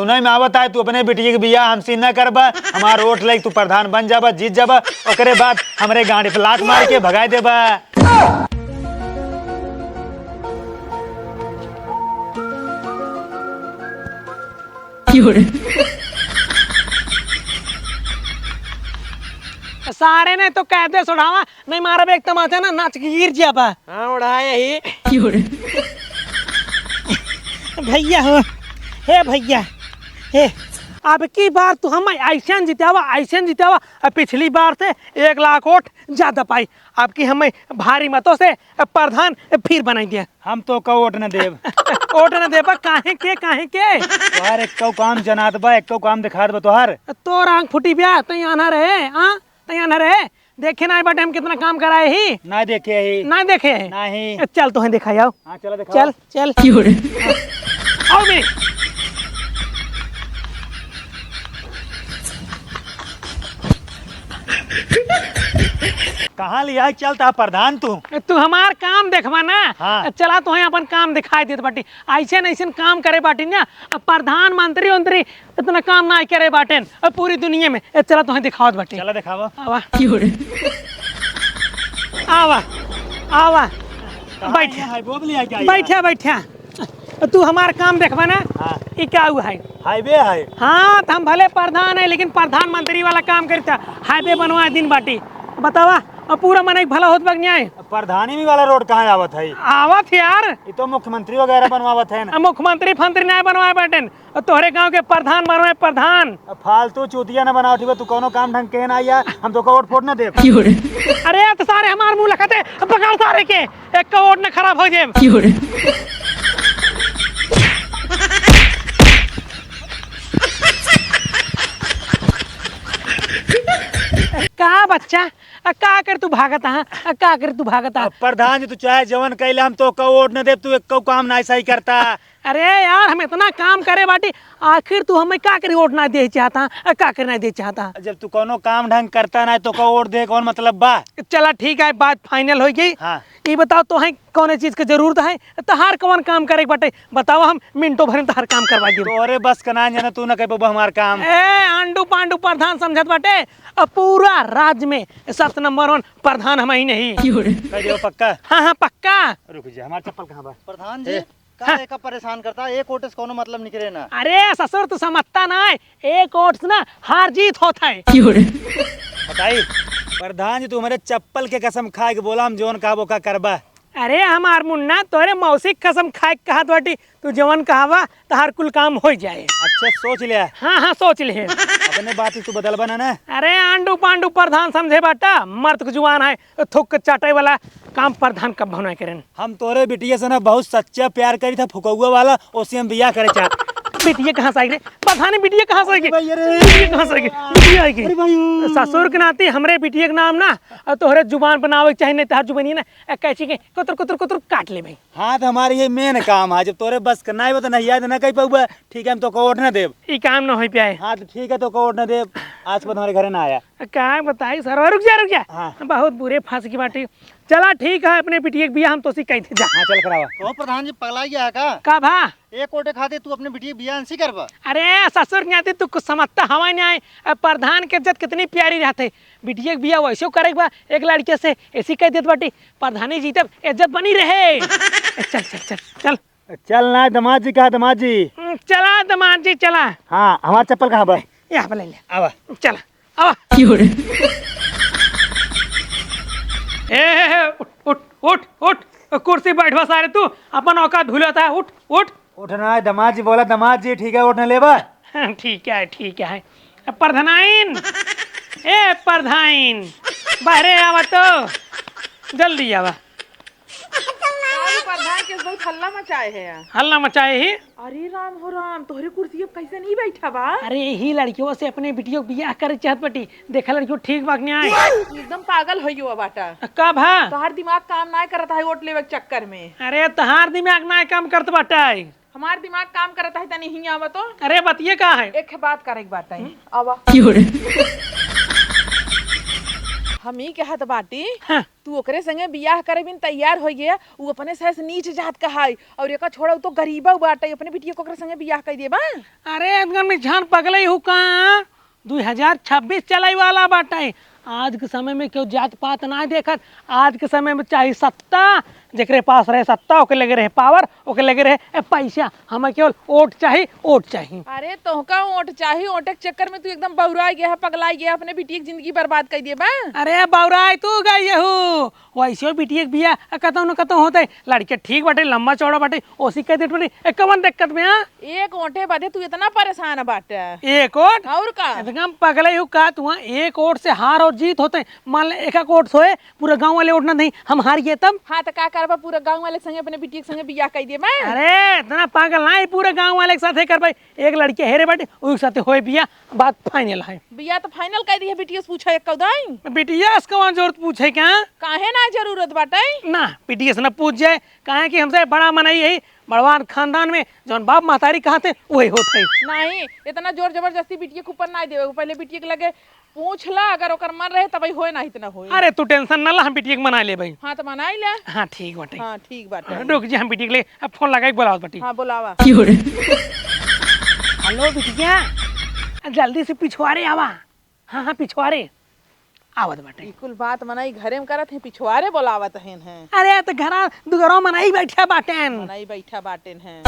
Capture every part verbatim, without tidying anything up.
सुनइ में आवत है, तू अपने बिटिया के बियाह हमसे न करबा, हमार वोट लेके तू प्रधान बन जाबा, जीत जाबा, ओकरे बाद हमरे गांडी पे लात मार के भगाइ देबा। सारे ने तो कायदे से उड़ावा, नहीं मारब एक तमाचा ना, नाच के गिर जाबा। हाँ, उड़ाए ही। भइया हो, हे भइया, हे, अब की बार तू हमें अइसन जितावा, अइसन जितावा, अब पिछली बार से एक लाख वोट ज्यादा पाई, अब की हमें भारी मतों से प्रधान फिर बनाइ दिया। हम तोहका वोट न देब। वोट न देबा? काहे के, काहे के? तोहार एक्कउ काम जनात बा, एक्कउ काम देखात बा तोहार। तोर आँख फूटी ब्या, तई आन्हर है, हाँ? तई आन्हर है? देखे नाहीं बाटे हम कितना काम कराए ही? नाहीं देखे ही। नाहीं देखे ही? नाहीं। चल तोहे देखाई आओ। हाँ, चला देखावा। चल, चल। आओ बे। कहाँ लिया चलता प्रधान तू? तू हमार काम देखबा ना। हाँ। चला तोहे अपन काम देखाइ देत बाटी। अइसन अइसन काम करे बाटी ना, अब प्रधानमंत्री उंत्री इतना काम नाहीं करे बाटेन अब पूरी दुनिया में। ए, चला तोहे देखावत बाटी। चला देखावा। आवा। आवा, आवा। कहाँ बैठा। यहाँ है? बोबली है क्या यहाँ? बैठा, बैठा। तू हमार काम देखबा ना। हाँ। ई का हुआ है? हाईवे है। हाँ, त हम भले प्रधान है, लेकिन प्रधानमंत्री वाला काम करित है। हाईवे बनवा दिन बाटी। बतावा, अब पूरा मनई भला होत बा कि नाहीं? प्रधानी वाला रोड कहाँ आवत है? आवत है यार। ई तो मुख्यमंत्री वगैरह बनवावत है ना। अब मुख्यमंत्री फंत्री नाहीं बनवाए बाटेन। अब तोहरे गाँव के प्रधान बनवाए, प्रधान। अब फालतू चूतिया न बनाओ, ठीक बा? तू कौनो काम ढंग के ना आइया, हम तोहका वोट फोट ना देब। अरे यार, तो सारे हमार मुँह लखते, पकड़ सारे के। एक का वोट न खराब होइ जाए। का बच्चा, आ का कर तू भागत हा? आ का कर तू भागत हा? अब प्रधान जी, तू चाहे जवन कइला, हम तोहका वोट न देब, तू एक्कउ काम नाहीं सही करता। अरे यार, हम इतना काम करे बाटी, आखिर तू हमें का करी वोट नाहीं दे चाहता, आ का करी नाहीं दे चाहता? जब तू कौनो काम ढंग करता नाहीं, तोहका वोट दे कौन मतलब बा? चला ठीक है, बात final होइ गई। हाँ। ई बताओ, तोहे कौने चीज के जरूरत है? तहार कौन काम करे के बाटे? बताओ, हम मिनटों भर में तहार काम करवा देब। तोहरे बस के ना जाने, तू ना कर पाबा हमार काम। ए, आंडू पांडू प्रधान समझत बाटे। अब पूरा राज्य में सबसे number one प्रधान हम ही नहीं। कह दियो पक्का? हाँ, हाँ, पक्का। रुक जा, हमार चप्पल कहाँ बा? प्रधान जी, ए। का हाँ। एका परेशान करता? एक वोट से कौनो मतलब निकले ना। अरे ससुर, तू समझता ना है, एक वोट से ना हार जीत होत है। बताई, प्रधान जी, तू हमारे चप्पल के कसम खाए के बोला, हम जौन कहबो का करबा। अरे हमार मुन्ना, तोरे मौसी के कसम खाए के कहत बाटी, तू जवन कहबा तहार कुल काम होइ जाए। अच्छा, सोच लिया। हाँ, हाँ, सोच ले। अपने बात तू बदलबा ना, ना? अरे आंडू पांडू प्रधान समझे बाटा, मर्द के जुबान है, थूक के चाटे वाला काम प्रधान कब भवना करेन। हम तोरे बिटिया से ना बहुत सच्चा प्यार करी था, फुकौआ वाला, ओसे हम बियाह करे चाहत। बिटिया कहाँ से आई रे? पता नहीं बिटिया कहाँ से आई गे? भाई, अरे। बिटिया कहाँ से आई गे? बिटिया आई गे। अरे भाई। ससुर के नाती हमरे बिटिया के नाम ना, और तोहरे जुबान बनावे के चाही, नहीं तोहर जुबानी ना, ए, कैंची के कुतुर, कुतुर, कुतुर काट ले भाई। हाँ, तो हमारे ये main काम है, जब तोरे बस के ना हो तो नहीं याद ना कह पाऊबा, ठीक है, हम तोका वोट ना देब। ई काम ना हो पाए। हाँ, तो ठीक है, तोका वोट ना देब, आज के बाद हमारे घरे ना आया। का बताई सरवा, रुक जा, रुक जा। हाँ। बहुत बुरे फंस गई बाटी। चला ठीक है, अपने बिटिया के बियाह हम तोसी कह दे जा। हाँ, चल करावा। ओ प्रधान जी, पगला गया है का? का भा? एक वोटे खातिर तू अपने बिटिया के बियाह नहीं करबा? अरे ससुर के नाती तू कुछ समझता हवा नहीं आए। अब प्रधान के इज्जत कितनी प्यारी रहते। बिटिया के बियाह वैसे करे के बा, एक लड़के से ऐसी कह देत बाटी, प्रधानी जीतब, इज्जत बनी रहे। चल, चल, चल, चल। चल ना दमाद जी, कहा दमाद जी। हम्म, चला दमाद जी, चला। हाँ, हमार चप्पल कहाँ बा? यहाँ पे ले ले। आवा। चला। आवा। ए, ए, ए, उठ, उठ, उठ, उठ। कुर्सी बैठवा सारे तू, अपन औकात भूलता है। उठ, उठ। उठ ना, दमाद जी बोला, दमाद जी, ठीक है, उठ ना लेबा। ठीक है, ठीक है। प्रधानाइन, ए प्रधाइन, बाहरे आवा तो, जल्दी आवा। अरे प्रधान के बहुत हल्ला मचाए है यार। हल्ला मचाए ही? अरे राम हो राम, तोहरे कुर्सी अब कैसे नहीं बैठा बा? अरे यही लड़कियों से अपने बिटियों के बियाह करे चाहत बाटी। देखा लड़कियों ठीक बात नहीं आए। एकदम पागल हो गयो बाटा। का भा? तोहर दिमाग काम ना करता है वोट लेवे के चक्कर में। अरे तोहार दिमाग ना काम करत बाटा। हमार दिमाग काम करता है, तनी हियाँ आवा तो। अरे बतिये का है? एक बात करे के बात है। हम्म? आवा। हम ई कहत बाटी, हाँ। तू ओकरे संगे बियाह करे बिन तैयार होइ गया, उ अपने से नीच जात कहाई, और एका छोड़ा, उ तो गरीबा बाटे, अपने बिटिया को ओकरे संगे बियाह कर देबा। अरे, एकदम निझान पगलई हूँ का? दुई हजार छब्बीस चलई वाला बाटे। आज के समय में केहू जात पात ना देखत। आज के समय में चाही सत्ता, जेकरे पास रहे सत्ता, ओके लगे रहे पावर, ओके लगे रहे, ए, पैसा। हमें केवल ओट चाही, ओट चाही। अरे, तोहका ओट चाही? ओटे के चक्कर में तू एकदम बौराई गया है, पगलाई गया, अपने बिटिया के जिंदगी बर्बाद कर दिए बा। अरे, बौराई तू गई हूँ, वैसे बिटिया के बियाह कतौ न कतौ होते। लड़के ठीक बाटे, लंबा चौड़ा बाटे, ओसी कह देत बाटे, ए, कवन दिक्कत में, हाँ? एक ओटे बदे तू इतना परेशान बाटे? एक ओट? और का? एकदम पगले हो का तू, हाँ? एक ओट से हार और जीत होते। मान ले, एक एक ओट सोए, पूरा गाँव वाले ओट ना नहीं, हम हार गए तब? हाँ, तो का करबा, पूरा गाँव वाले के संगे अपने बिटिया के संगे बियाह कर दिए मैं। अरे, इतना पागल ना है, पूरा गाँव वाले के साथ है करबा। एक लड़के हेरे बाटे, उनके साथे होए बियाह, बात फाइनल है। बियाह तो फाइनल कर दी है, बिटिया से पूछा एक कौदाई। बिटिया से कौन जरूरत पूछे का? काहे ना जरूरत बाटे? ना, बिटिया से ना पूछ जाए, काहे कि हमसे बड़ा मनई है, बड़वान खानदान में जौन बाप महतारी कहा थे, वही होत है। नहीं, इतना जोर जबरदस्ती बिटिया के ऊपर ना देवे, पहले बिटिया के लगे पूछ ला, अगर ओकर मन रहे तब होए, नहीं इतना होए। अरे, तू टेंशन ना ला, हम बिटिया के मना लेबे। हाँ, तो मनाई ले। हाँ, ठीक बाटे। हाँ, ठीक बाटे। हाँ, रुक जी, हम बिटिया के लिए अब फोन लगाई, बोलावत बाटी। हाँ, बोलावा। हेलो बिटिया, जल्दी से पिछुआरे आवा। हाँ, हाँ, पिछुआरे आवत बाटे। ई कुल बात मनई घरे में करत हैं, पिछुआरे बोलावत हैं, हैं। अरे, तो घरा दुगरो मनई बैठा बाटेन। मनई बैठा बाटेन हैं।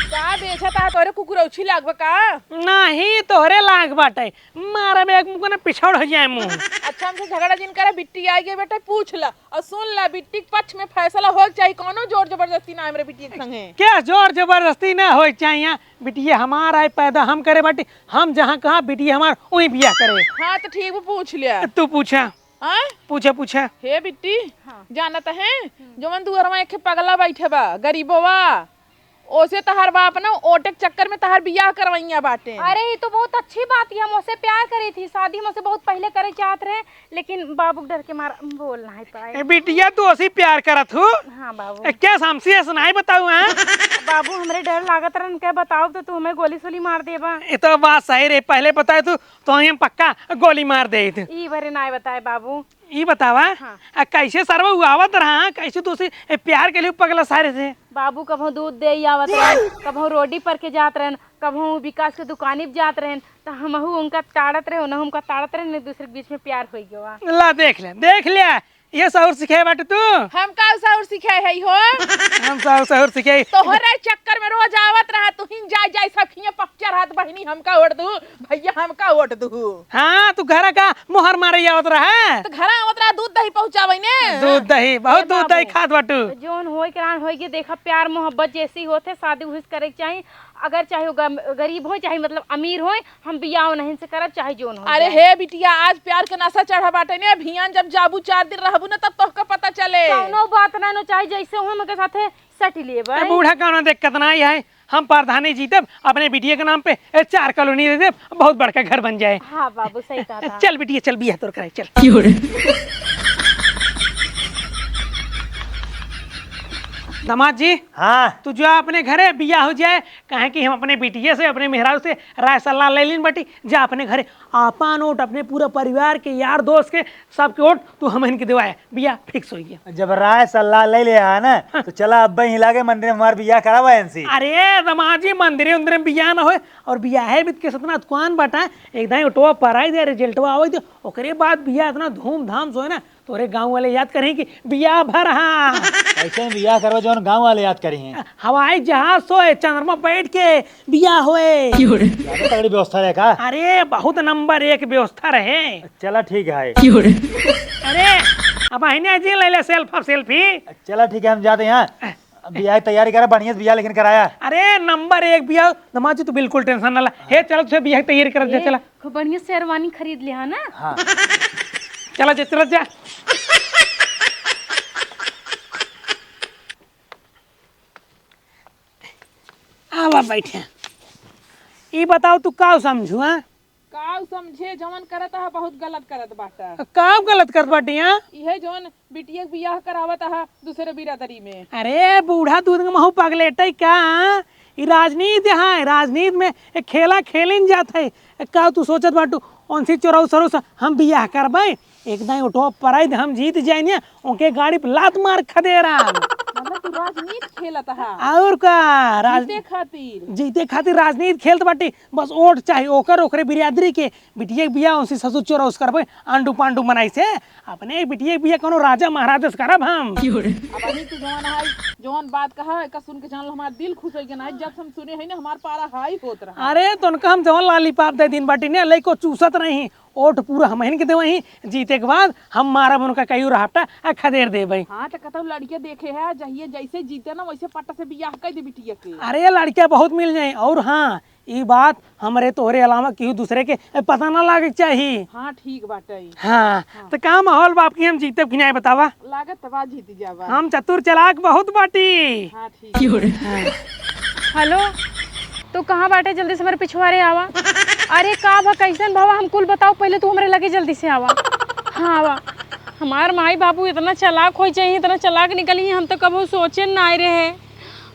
का बेचत है, तोरे कुकुरौछी लागबा का? नहीं, तोहरे लाग बाटे। मारब एक मुँह ना, पिछड़ हो जाए मुँह। अच्छा, हमसे झगड़ा जिन करे, बिट्टी आई गई बेटा, पूछ ला और सुन ला, बिट्टी के पक्ष में फैसला होए के चाही, कौनो जोर जबरदस्ती ना हमरे बिट्टी के संगे। क्या जोर जबरदस्ती ना होए के चाही? बिटिया हमार आए पैदा हम करे बाटी, हम जहाँ कहा बिटिया हमार वहीं बियाह करे। हाँ, तो ठीक बा, पूछ लिया। तू पूछा। हाँ? पूछा, पूछा। हे बिट्टी, हाँ। जानत है, हम्म। जवन दुअरवा एक पगला बैठे बा, गरीबवा, ओसे तहार बाप ना ओटे के चक्कर में तहार बियाह करवइया बाटे। अरे, ई तो बहुत अच्छी बात है, हम ओसे प्यार करी थी, शादी हम ओसे बहुत पहले करे चाहत रहे, लेकिन बाबू के डर के मारा बोल नहीं पाए। ए बिटिया, तू ओसे प्यार करत हो? हाँ बाबू। ए, क्या हमसे ऐसा नहीं बताऊ, हैं? बाबू, हमरे डर लागत रहन, क्या बताओ तो तू हमें गोली सोली मार देबा। ये तो बात सही रे, पहले बताए तू तो हम पक्का गोली मार देइत। ई बरे नाय बताए बाबू। ई बतावा, हाँ। आ, कैसे सरवा उ आवत रहा, कैसे तू उसे, ए, प्यार के लिए पगला सारे से? बाबू, कभो दूध दे ही आवत रहन, कभो रोडी पर के जात रहन, कभो विकास के दुकानी पे जात रहन, तो हमहू उनका ताड़त रहे, उनहू हमका ताड़त रहे, एक दूसरे के बीच में प्यार हो गया। ला देख ले, देख ले, ये सहूर सिखाए बाटे तू? हम का सहूर सिखाए है हो? हम सहूर, सहूर सिखाए। तोहरे चक्कर में रोज आवत रहा, तू ही जाए जाए सब खिया पक्चर हाथ बहिनी हमका ओढ़ दू, भैया हमका ओढ़ दू। हाँ, तू घर का मोहर मारे आवत रहा। तो घर आवत रहा, दूध दही पहुँचावे ने। दूध दही, बहुत ए दूध दही बाबू, खात बाटू। जोन होए के रहन होए के, देखा प्यार मोहब्बत जैसी होत है, शादी उहिस करे के चाही। अगर चाहे वो गम-, गरीब होए, चाहे मतलब अमीर होए, हम बियाह उन्हीं से करब, चाहे जोन हो अरे जाए। हे बिटिया, आज प्यार के नशा चढ़ा बाटे ने, भियान जब जाबू चार दिन रहबू ना, तब तोहका पता चले। कौनो बात ना नो, चाहे जैसे हो, उनके साथे सट लिए ए, बा। बूढ़ा कौनो दिक्कत ना है, हम प्रधानी जीतब, अपने बिटिया के नाम पे, ए, चार कॉलोनी दे देब, बहुत बड़का घर बन जाए। हाँ बाबू, सही कहा था। चल बिटिया, चल बियाह तोर कराई, चल। क्यों रे? दामाद जी, हाँ। तू जा अपने घरे, बियाह हो जाए, काहे कि हम अपने बिटिया से, अपने मेहरारू से राय सलाह ले लीन बाटी। जा अपने घरे, आपन ओट, अपने पूरा परिवार के, यार दोस्त के, सबके ओट तू हमहन के दिवाए, बियाह fix होइ गया। जब राय सलाह ले ले हा ना, हाँ। तो चला अब ही लागे मंदिर में हमार बियाह करावा इनसे। अरे दामाद जी, मंदिर उंदिर में बियाह ना होए, और बियाह है भी किस इतना दुकान बाटा, एक दाई ओटवा पराई दे, resultवा आवे दे, ओकरे बाद बियाह इतना धूमधाम से होए ना, तोरे गाँव वाले याद करें कि बियाह भर हा। ऐसे में बियाह करवा जौन गाँव वाले याद करी हैं। हवाई जहाज सोए, चंद्रमा बैठ के बियाह होए। ज्यादा तगड़ी व्यवस्था रहे का? अरे, बहुत नंबर एक व्यवस्था रहे। चला ठीक है। अरे, अब अहिने जी ले ले self, अब selfie। चला ठीक है, हम जाते हैं। बियाह की तैयारी करा, बढ़िया से बियाह लेकिन कराया। अरे, नंबर एक बियाह, दामाद जी तू बिल्कुल tension ना ला। हे, चला तुझे बियाह की तैयारी कर दे, ए, चला। खूब बढ़िया शेरवानी खरीद ले हा ना। हाँ। चला जा, चला जा। आवा बैठे। ई बताओ तू का समझू, हाँ? काउ समझे, जवन करत ह बहुत गलत करत बाटा। काउ गलत करत बाटी, हाँ? इहे जवन बिटिया के बियाह करावत ह दूसरे बिरादरी में। अरे बूढ़ा दूध के महू पगलेटै का? ई राजनीति है, राजनीति में एक खेला खेलिन जात है। काउ तू सोचत बाटू, उनसे चोरौस सरोस हम बियाह करबै? एक दाईं ओटवा पराई दे, हम जीत जाइनिया, ओके गाड़ी पे लात मार खदेरा। मतलब तू राजनीति खेलत हा? और का, राज-, जीते खातिर? जीते खातिर राजनीति खेलत बाटी। बस ओट चाही ओकर, ओकरे बिरादरी के। बिटिया के बियाह उनसे ससुर चोरौस करबे, आंडू पांडू मनाई से। अपने बिटिया के बियाह कोनो राजा महाराजा से करब हम। अब अभी तू जवन है, जवन बात कहा, एका सुन के जान लो हमार दिल खुश हो गया ना। जब से हम सुने है ना, हमार पारा हाई होत रहा। अरे तो उनका हम जवन लालीपाप दे दिन बाटी ने, लइको चूसत रही। ओट पूरा हमहिन के देवही, जीते के बाद हम मारब उनका कहियो रहटा आ खदेर देबै। हाँ, तो कतौ लड़किया देखे है, जहिए जैसे जीते ना वैसे पट्टा से बियाह कर दे बिटिया के। अरे लड़किया बहुत मिल जाए। और हाँ, ई बात हमरे तोहरे अलावा केहू दूसरे के पता ना लागे के चाही। हाँ, ठीक बाटे। हाँ, हाँ। तो का माहौल बा आपकी, हम जीतब कि नहीं बतावा? लागत बा जीत जाबा। हम चतुर चालाक बहुत बाटी। हाँ, ठीक। हेलो, तू कहाँ बाटे? जल्दी से हमरे पिछुआरे आवा। अरे का भा, कैसन भवा, हम कुल बताओ, पहले तू हमरे लगे जल्दी से आवा। हाँ, आवा। हमार माई बाबू इतना चालाक होई चाहिए, इतना चालाक निकली, हम तो कबो सोचे ना आए रहे।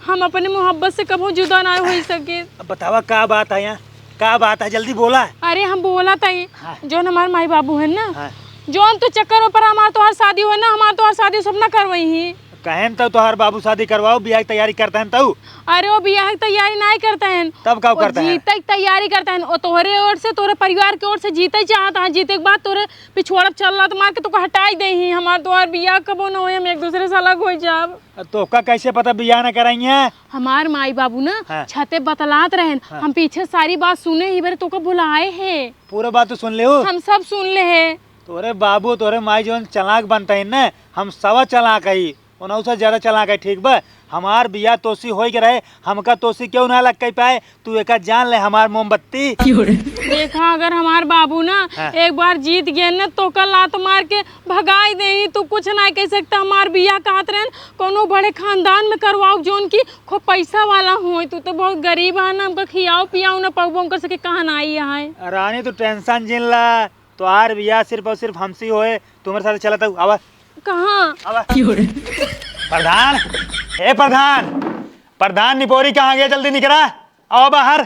हम अपने मोहब्बत से कबो जुदा ना होई सके। अब बतावा का बात है यहाँ, का बात है, जल्दी बोला। अरे हम बोला ताई, हाँ। जौन हमार माई बाबू है ना, हाँ। जौन तो चक्कर में पड़ा हमार तोहार शादी हो ना, हमार तोहार शादी सब ना करवाई ही। कहेन तो तोहार बाबू शादी करवाओ, बियाह की तैयारी करता है तो। अरे वो बियाह की तैयारी नहीं करता है, तब का वो करता है? जीते की तैयारी करता है। वो तोहरे ओर से, तोहरे परिवार के ओर से जीते ही चाहता है, जीते के बाद तोहरे पिछुआड़ा चल रहा तो मार के तोका हटाई दे ही, हमार तोहार बियाह कबो न होए, हम एक दूसरे से अलग हो जाब। अब तोका कैसे पता बियाह न कराई है? हमार माई बाबू ना हाँ। छते बतलात रहन, हाँ। हम पीछे सारी बात सुने ही, बारे तोका बुलाए है। पूरा बात तो सुन ले हो? हम सब सुन ले है। तोरे बाबू, तोरे माई जौन चालाक बनता है ना, हम सवा चालाक है, उनहु से ज्यादा चालाक है, ठीक बा? हमार बियाह तोसी होई के रहे, हमका तोसी क्यों ना लग कई पाए, तू एका जान ले हमार मोमबत्ती। देखा, अगर हमार बाबू ना हाँ। एक बार जीत गए ना, तोका लात मार के भगाई दे ही, तू कुछ ना कह सकता। हमार बियाह कहत रहन, कोनो बड़े खानदान में करवाओ, जौन की खूब पैसा वाला होए। तू तो बहुत गरीब है ना, हमका खियाओ पियाओ ना पाऊ, उनकर सके कहा ना आई है। रानी, तू टेंशन जिन ला, तोहार बियाह सिर्फ और सिर्फ हमसे होए। तू हमरे साथ चलत हऊ, आवा। कहाँ? आवा। प्रधान, ए प्रधान, प्रधान निपोरी कहाँ गया? जल्दी निकरा, आओ बाहर।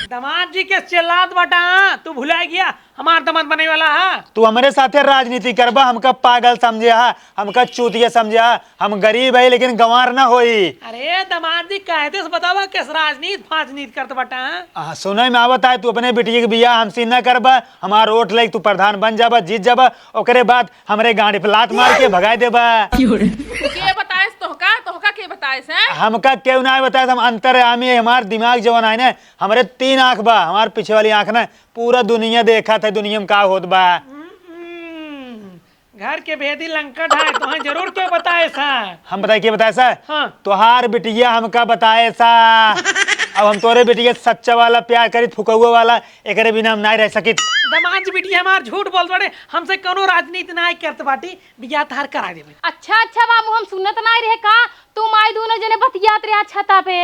दामाद जी के चिल्लात बाटा, तू भुला गया हमार दामाद बने वाला है। तू हमरे साथे राजनीति करबा, हमका पागल समझे हा, हमका चूतिया समझे हा। हम गरीब है लेकिन गंवार ना होई। अरे दामाद जी, कायदे से बतावा, किस राजनीति फाजनीति करत बाटा? हाँ, सुने में आवत है तू अपने बिटिया के बियाह हमसे न करबा, हमार वोट लेके तू प्रधान बन जाबा, जीत जाबा, ओकरे बाद हमरे गाड़ी पे लात मार के भगाई देबा। के बताएस तोहका? तोहका के बताएस है? हमका केहू ना बताएस, हम अंतर्यामी है, हमार दिमाग जवन है ना, हमरे तीन आँख बा, हमार पीछे वाली आँख ना पूरा दुनिया देखत है, दुनिया में का होत बा। हम्म, घर के भेदी लंका ढाए, तोहें जरूर के बताएस है। हम बताए के बताएस है? हाँ। तोहार बिटिया हमका बताएस है। अब हम तोरे बिटिया से सच्चा वाला प्यार करी, फुकौआ वाला, एकरे बिना हम नाहीं रह सकित। दामाद जी, बिटिया हमार झूठ बोलत बाटे, हमसे कौनो राजनीति नाहीं करत बाटी, बियाह तहार करा देबे। अच्छा, अच्छा बाबू, हम सुनत नाहीं रहे का? तू माई दूनो जने बतियात रहा छता पे,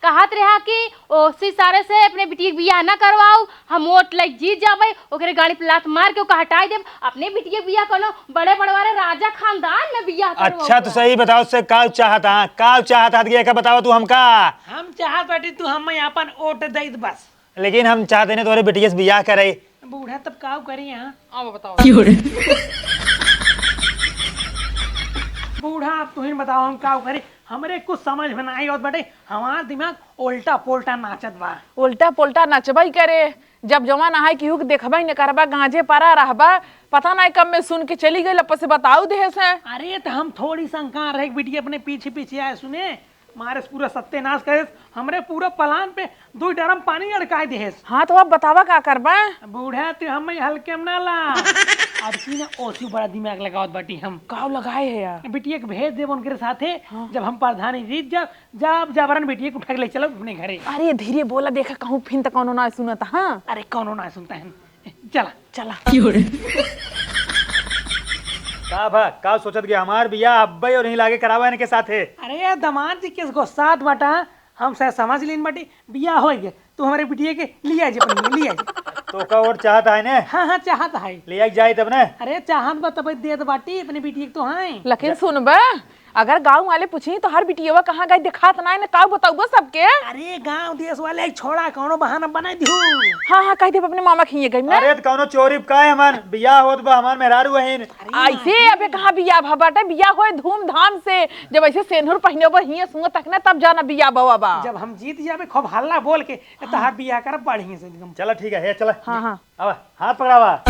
कहत रहा कि ओसी सारे से अपने बिटिया के बियाह ना करवाऊ, हम वोट लइके जीत जाबे, ओकरे गाड़ी पे लात मार के ओका हटाई देब। अपने बिटिया के बियाह कोनो बड़े बड़वारे राजा खानदान में बियाह करवाऊ। अच्छा, तो सही बताओ, से का चाहत हा? का चाहत हा कि एका बतावा तू हमका? हम चाहत बाटी तू हमें आपन वोट दे दे बस। लेकिन हम चाहते नहीं तोरे बिटिया से बियाह करे। बूढ़ा तब काउ करी यहाँ? अब बताओ। बूढ़ा, अब तुहिन बताओ हम काउ करी? हमरे कुछ समझ में नाहीं आवत बाटे, हमार दिमाग उल्टा पुल्टा नाचत बा। उल्टा पुल्टा नचबई करे, जब जवान आहे केहू के देखबई न करबा, गांजे परा रहबा, पता नाहीं कब में सुन के चली गई, लप से बताऊ देहे से। अरे त हम थोड़ी संकार रहे, बिटिया अपने पीछे पीछे आए सुने, मारे से पूरा सत्यानाश करे, हमरे पूरा प्लान पे दुई ड्रम पानी अड़काए देहेस। हाँ, तो अब बतावा का करबा? बूढ़ा, तू हमें हल्के में ना ला। अब की ना ओसी बड़ा दिमाग लगावत बाटी हम। काव लगाए है यार? बिटिया के भेज देब उनके साथे। हाँ। जब हम प्रधानी जीत जाब, जब जबरन बिटिया के उठा के ले चलब अपने घरे। अरे धीरे बोला, देखा कहूँ फिन त कौनो ना सुनत। हाँ। अरे कौनो ना सुनता है। चला। चला। का भा, का सोचत गया? हमार बियाह अब्बे और यहीं लागे करावा इनके साथे। अरे दामाद जी, किस गुस्सात बाटा? हम सह समझ लीन बाटी, बियाह होई गए, तू हमरे बिटिया के लिया जे, अपनी लिया जे। तोका वोट चाहत है ने? हाँ, हाँ, चाहत है। ले आके जाई तब ने। अरे, चाहत बा तब देत बाटी, अपने बिटिया के तो है। लेकिन सुनबे, अगर गाँव वाले पूछी तो हर बिटियवा कहाँ गई, दिखात ना है ने, काऊ बताऊबो सबके? अरे, गाँव देश वाले छोड़ा, कौनो बहाना बनाई दिहू। हाँ, हाँ, कह देब अपने मामा के हिये गई ना। अरे, त कौनो चोरी का है, हमार बियाह होत बा, हमार मेहरारू अहिन। अरे, ऐसे नहीं। अबे कहाँ बियाह भा बाटे? बियाह होए धूमधाम से, जब ऐसे सेनुर पहिनबो हिये सुंग तक ना, तब जाना बियाह भवा बा। जब हम जीत जाबे खूब हल्ला बोल के, ए, तहार बियाह करब बढ़िया से एकदम। चला ठीक है, हे चला। हाँ, हाँ। अब हाथ पकड़ावा।